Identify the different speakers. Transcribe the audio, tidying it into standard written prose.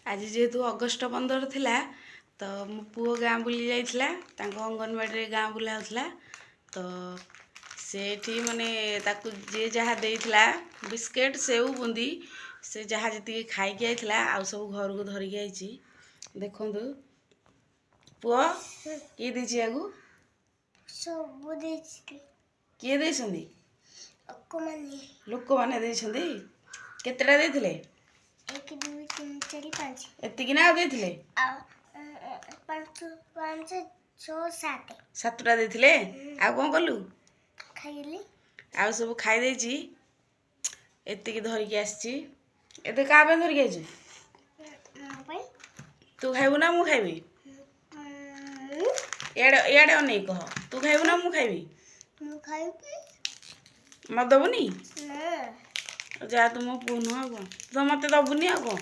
Speaker 1: ଆଜି ଯେହେତୁ ଅଗଷ୍ଟ 15 ଥିଲା, ତ ମୋ ପୁଅ ଗାଁ ବୁଲି ଯାଇଥିଲା। ତାଙ୍କ ଅଙ୍ଗନବାଡ଼ିରେ ଗାଁ ବୁଲା ହେଉଥିଲା। ତ ସେଠି ମାନେ ତାକୁ ଯିଏ ଯାହା ଦେଇଥିଲା, ବିସ୍କେଟ୍, ସେଉ, ବୁନ୍ଦି, ସେ ଯାହା ଯେତିକି ଖାଇକି ଯାଇଥିଲା, ଆଉ ସବୁ ଘରକୁ ଧରିକି ଆଇଛି। ଦେଖନ୍ତୁ ପୁଅ, କିଏ ଦେଇଛି ୟାକୁ?
Speaker 2: ସବୁ ଦେଇଛି।
Speaker 1: କିଏ ଦେଇଛନ୍ତି?
Speaker 2: ଲୋକମାନେ।
Speaker 1: ଲୋକମାନେ ଦେଇଛନ୍ତି। କେତେଟା ଦେଇଥିଲେ?
Speaker 2: 1, 2, 3, 4, 5।
Speaker 1: ଏତିକି ନା ଆଉ ଦେଇଥିଲେ?
Speaker 2: ଆଉ 5, 5, 6, 7।
Speaker 1: ସାତଟା ଦେଇଥିଲେ। ଆଉ କ'ଣ କଲୁ?
Speaker 2: ଖାଇଲି।
Speaker 1: ଆଉ ସବୁ ଖାଇ ଦେଇଛି, ଏତିକି ଧରିକି ଆସିଛି। ଏତେ କାହା ପାଇଁ ଧରିକି ଆସିଛୁ?
Speaker 2: ମୋ ପାଇଁ।
Speaker 1: ତୁ ଖାଇବୁ ନା ମୁଁ ଖାଇବି?
Speaker 2: ମୁଁ।
Speaker 1: ଇଆଡ଼େ ଇଆଡ଼େ ଅନେଇ କହ, ତୁ ଖାଇବୁ ନା ମୁଁ ଖାଇବି?
Speaker 2: ମୁଁ ଖାଇବି।
Speaker 1: ମୋତେ ଦବୁନି?
Speaker 2: ନା।
Speaker 1: ଯା, ତୁ ମୋ ପୁଅ ନୁହଁ ଆଉ କ'ଣ? ତୁ ତ ମୋତେ ଦବୁନି ଆଉ କ'ଣ?